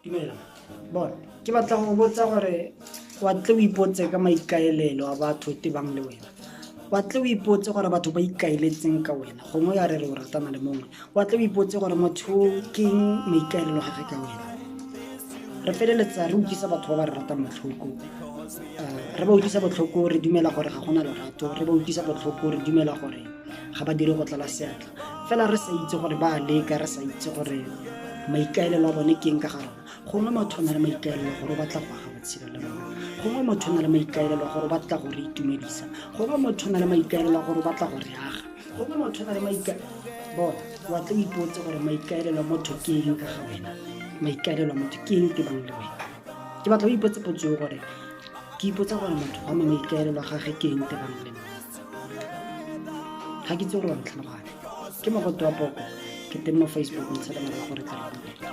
Dumela. Bona, ke batla go botsa gore wa tle o ipotse ka maikaelelo a batho tebang le wena. Wa tle o ipotse gore batho ba ikaeletseng ka wena, gongwe ya re re o ratana le mongwe. Wa tle o ipotse gore motho o ke eng maikaelelo gage ka wena. Re feleletsa re utlwisa batho ba ba re ratang botlhoko. Re ba utlwisa botlhoko re dumela gore ga gona lorato, re ba utlwisa botlhoko re dumela gore ga ba dire go tlala seatla. Fela re sa itse gore ba a leka, re sa itse gore maikaelelo a bone ke eng ka ga rona. Gongwe motho o na le maikaelelo gore o batla go aga botshelo le rona, gongwe motho o na le maikaelelo gore o batla go re itumedisa, gongwe motho o na le maikaelelo gore o batla go re aga, gongwe motho o na le maikaelelo. Bona, wa tle o ipotse gore maikaelelo a motho ke eng ka ga wena, maikaelelo a motho ke eng tebang le wena. Ke batla o ipotse potso eo gore ke ipotsa gore motho wa me maikaelelo a gage ke eng tebang le nna. Ga ke itse gore wa ntlhaloganya. Ke mogote wa poko, ke teng mo Facebook, ntshale morago re tle re bue.